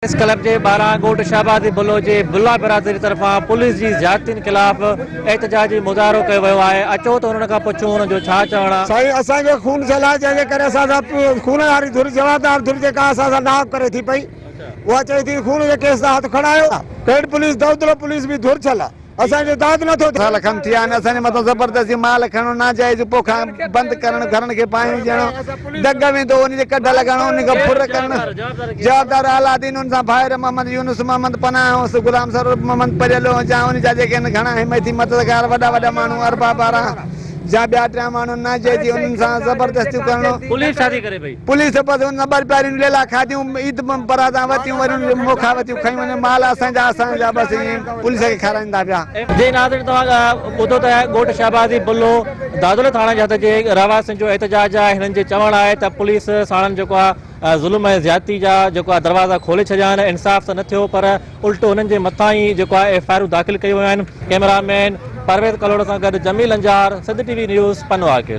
Press club جي ٻاهران ڳوٺ شهبازي بلو جي بلا برادري طرفان پوليس جي زيادتين خلاف احتجاجي مظاهرو ڪيو ويو آهي اچو ته انهن کان پڇون انهن جو ڇا چوڻ آهي. سائين اسان کي خون ٿيل آهي جنهن جي ڪري اسان سان خون واري ڌر جوابدار ڌر جيڪا اسان سان ناحق ڪري ٿي پئي اها چئي ٿي خون جي ڪيس تان هٿ کڻايو ڪيٽ پوليس دودلو پوليس به ڌر ٿيل آهي. اسان جو داد نه ٿو ٿئي. سال کن ٿيا آهن اسان جي مٿان زبردستي مال کڻڻ ناجائز پوکان بند ڪرڻ گهرن کي باهيون ڏيڻ دڳ ويندو ان جي ڪڍ لڳائڻ ان کان ڦر ڪرڻ جوابدار عالادين ان سان ڀائر محمد يونس محمد پناهه هوس غلام سرور محمد پريلو جا ان جا جيڪي آهن گهڻا حمايتي مددگار وڏا وڏا ماڻهو ارباب وارا جا ٻيا ٽيان ماڻهو ناجائزي انهن سان زبردستيون ڪرڻ. پوليس ڇا ٿي ڪري پئي. پوليس بس ان ٻر پياريون ليلا کاڌيون عيد برادان وتيون وري ان موکا وتيون کڻي وڃن مال اسان جا اسان جا بس ائين پوليس کي کارائيندا پيا. جي ناظرين توهان ٻڌو ته ڳوٺ شهبازي بلو دادلو ٿاڻي جي حد جي رهواسين جو احتجاج آهي هنن جي چوڻ آهي ته پوليس ساڻن جيڪو آهي ظلم ۽ زيادتي جا جيڪو آهي دروازا کولي ڇڏيا آهن انصاف ته نه ٿيو پر الٽو هنن جي مٿان ئي جيڪو آهي ايف I آرون داخل ڪيون ويون آهن ڪئميرا مين پرويز ڪلهوڙو سان گڏ Jamil Anjar Sindh T V news Pano Aqil.